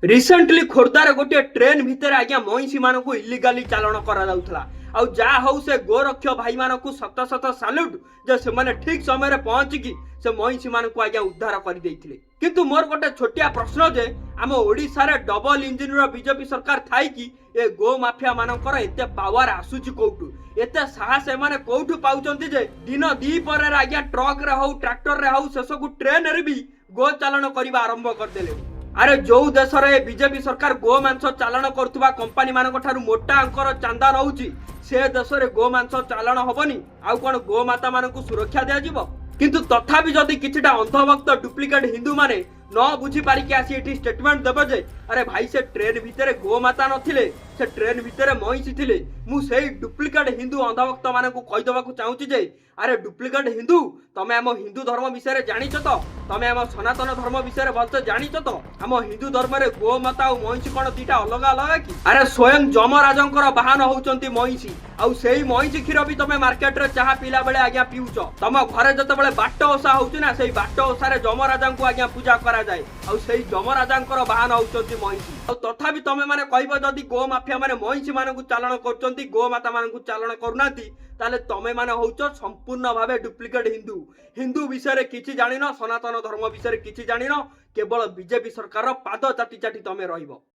Recently ଖୋର୍ଦ୍ଧାରେ ଗୋଟିଏ train ଭିତରେ ଆଜ୍ଞା ମଇଁଷି ମାନଙ୍କୁ ଇଲିଗାଲି ଚାଲାଣ କରାଯାଉଥିଲା। ଆଉ ଯାହା ହଉ, ସେ ଗୋରକ୍ଷ ଭାଇମାନଙ୍କୁ ଶତ ଶତ ସାଲ୍ୟୁଟ ଯେ ସେମାନେ ଠିକ ସମୟରେ ପହଞ୍ଚିକି ସେ ମଇଁଷି ମାନଙ୍କୁ ଆଜ୍ଞା ଉଦ୍ଧାର କରିଦେଇଥିଲେ। କିନ୍ତୁ ମୋର ଗୋଟେ ଛୋଟିଆ ପ୍ରଶ୍ନ ଯେ ଆମ ଓଡ଼ିଶାରେ ଡବଲ ଇଞ୍ଜିନର ବିଜେପି ସରକାର ଥାଇକି ଏ ଗୋ ମାଫିଆ ମାନଙ୍କର ଏତେ ପାୱାର ଆସୁଛି କୋଉଠୁ? ଏତେ ସାହସ ଏମାନେ କୋଉଠୁ ପାଉଛନ୍ତି ଯେ ଦିନ ଦ୍ୱିପହରରେ ଆଜ୍ଞା ଟ୍ରକରେ ହଉ, ଟ୍ରାକ୍ଟରରେ ହଉ, ଶେଷକୁ ଟ୍ରେନରେ ବି ଗୋ ଚାଲାଣ କରିବା ଆରମ୍ଭ କରିଦେଲେଣି? ଆରେ, ଯୋଉ ଦେଶରେ ବିଜେପି ସରକାର ଗୋ ମାଂସ ଚାଲାଣ କରୁଥିବା କମ୍ପାନୀ ମାନଙ୍କ ଠାରୁ ମୋଟା ଅଙ୍କର ଚାନ୍ଦା ନଉଛି, ସେ ଦେଶରେ ଗୋ ମାଂସ ଚାଲାଣ ହବନି, ଆଉ କଣ ଗୋ ମାତା ମାନଙ୍କୁ ସୁରକ୍ଷା ଦିଆଯିବ? କିନ୍ତୁ ତଥାପି ଯଦି କିଛିଟା ଅନ୍ଧଭକ୍ତ ଡୁପ୍ଲିକେଟ ହିନ୍ଦୁ ମାନେ ନ ବୁଝି ପାରିକି ଆସି ଏଠି ଷ୍ଟେଟମେଣ୍ଟ ଦେବେ ଯେ ଆରେ ଭାଇ, ସେ ଟ୍ରେନ ଭିତରେ ଗୋମାତା ନଥିଲେ, ସେ ଟ୍ରେନ ଭିତରେ ମଇଁଷି ଥିଲେ, ମୁଁ ସେଇ ଡୁପ୍ଲିକେଟ ହିନ୍ଦୁ ଅନ୍ଧଭକ୍ତ ମାନଙ୍କୁ କହିଦେବାକୁ ଚାହୁଁଛି ଯେ ଆରେ ଡୁପ୍ଲିକେଟ ହିନ୍ଦୁ, ତମେ ଆମ ହିନ୍ଦୁ ଧର୍ମ ବିଷୟରେ ଜାଣିଛ ତ? ତମେ ଆମ ସନାତନ ଧର୍ମ ବିଷୟରେ ଭଲସେ ଜାଣିଛ ତ? ଆମ ହିନ୍ଦୁ ଧର୍ମରେ ଗୋମାତା ଆଉ ମଇଁଷି କଣ ଦିଟା ଅଲଗା ଅଲଗା କି? ଆରେ, ସ୍ୱୟଂ ଯମରାଜଙ୍କର ବାହନ ହଉଛନ୍ତି ମଇଁଷି। ଆଉ ସେଇ ମଇଁଷି କ୍ଷୀର ବି ତମେ ମାର୍କେଟରେ ଚାହା ପିଇଲା ବେଳେ ଆଜ୍ଞା ପିଉଛ। ତମ ଘରେ ଯେତେବେଳେ ବାଟ ଓଷା ହଉଛି ନା, ସେଇ ବାଟ ଓଷାରେ ଯମରାଜାଙ୍କୁ ଆଜ୍ଞା ପୂଜା କରାଯାଏ। ଆଉ ସେଇ ଯମରାଜାଙ୍କର ବାହନ ହଉଛନ୍ତି ମଇଁଷି। ଆଉ ତଥାପି ତମେ ମାନେ କହିବ ଯଦି ଗୋ ମାଫିଆ ମାନେ ମଇଁଷି ମାନଙ୍କୁ ଚାଲାଣ କରୁଛନ୍ତି, ଗୋ ମାତା ମାନଙ୍କୁ ଚାଲାଣ କରୁନାହାନ୍ତି, ତାହେଲେ ତମେ ମାନେ ହଉଛ ସମ୍ପୂର୍ଣ୍ଣ ଭାବେ ଡୁପ୍ଲିକେଟ ହିନ୍ଦୁ। ହିନ୍ଦୁ ବିଷୟରେ କିଛି ଜାଣିନ, ସନାତନ ଧର୍ମ ବିଷୟରେ କିଛି ଜାଣିନ, କେବଳ ବିଜେପି ସରକାରର ପାଦ ଚାଟି ଚାଟି ତମେ ରହିବ।